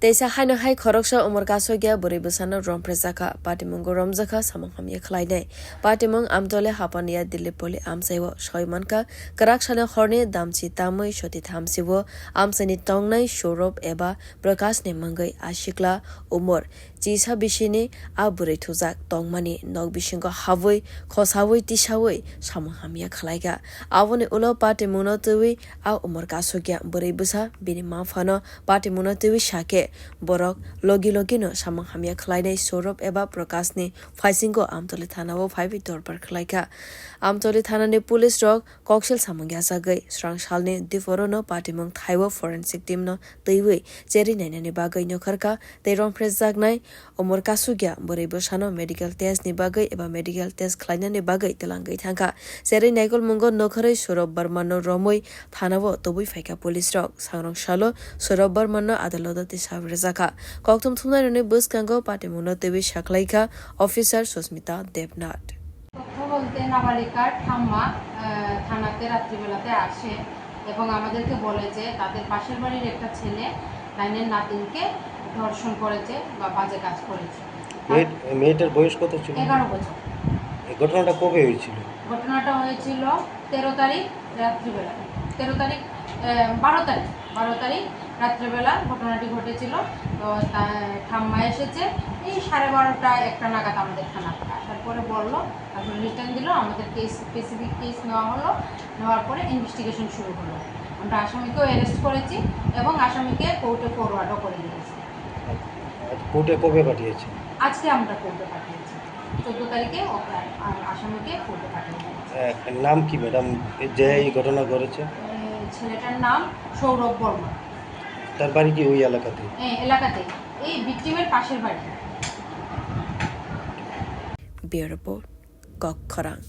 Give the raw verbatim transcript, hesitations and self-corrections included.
Teisa haino hai khoroksa umor kasokya bwrwi bwsano romphrejakha, patimungo romjakha samung hamya khlainai. Patimung Amtole Hapania Dillipoli amchaio soi mankha, kwraksano horni damchi tamwi soti thamsio amchaini tongnai Saurabh eba Prakashni mungwi a sikla umor chisa bisini a bwrwi thujak tongmani nok bisingo habwi, khosawi, tisawi samung hamya khlaikha. Aboni ulo patimungno twiwi a umor kasukya bwrwi bwsa bini maphano patimungno twiwi sakhe, borok logi logino samung hamya khlainai Saurabh eba Prakashni phaisingo Amtoli thanao phaiwi dorbar khlaikha. Amtoli thanani police rok koksil samung yachagwi srang salni diporono patimung thaiwi forensic teamno twiwi cherwi nainani bagwi nokharkha tei romphrejaknai umor kasukya bwrwi bwsano medical test ni bagwi eba medical test khlainani bagwi twlangwi thangkha. Cherwi naikolmungo nokharwi Saurabh Barmano romwi thanao tubui phaikha police rok. Sangrong salo Saurabh Barmano adaloto tisab rwjakha. Kokthum thumnairokni bwskango patimungno twiwi sakhlaikha officer Susmita Debnath. তথ্য বলতে নাবালিকার ঠাম্মা আহ, থানাতে রাত্রিবেলাতে আসে এবং আমাদেরকে বলে যে তাদের পাশের বাড়ির একটা ছেলে নাইনের নাতিনকে ধর্ষণ করেছে বা বাজে কাজ করেছে। মেয়ে-, মেয়েটার বয়স কত ছিল? এগারো বছর। এই ঘটনাটা কবে হয়েছিল? ঘটনাটা হয়েছিল তেরো তারিখ রাত্রিবেলা, তেরো তারিখ, আহ, বারো তারিখ, বারো তারিখ রাত্রিবেলা ঘটনাটি ঘটেছিল। তো তা-, ঠাম্মা এসেছে এই সাড়ে বারোটা একটা নাগাদ আমাদের থানাতে, আসার পরে বলল, তারপরে রিটার্ন দিল, আমাদের কেস, স্পেসিফিক কেস নেওয়া হলো, নেওয়ার পরে ইনভেস্টিগেশন শুরু হলো। আমরা আসামিকেও অ্যারেস্ট করেছি এবং আসামিকে কোর্টে ফরওয়ার্ডও করে দিয়েছি। কোর্টে কবে পাঠিয়েছে? আজকে আমরা কোর্টে পাঠিয়েছি, চোদ্দ তারিখে ওকে, আ-, আসামিকে কোর্টে পাঠিয়ে দিয়েছি। এ, নাম কি ম্যাডাম, যে এই ঘটনা ঘটেছে? এ, ছেলেটার নাম সৌরভ বর্মা। তার বাড়ি কি ওই এলাকাতে? হ্যাঁ, এলাকাতেই, এই ভিকটিমের পাশের বাড়ি। Bureau Report, Kokkhorang.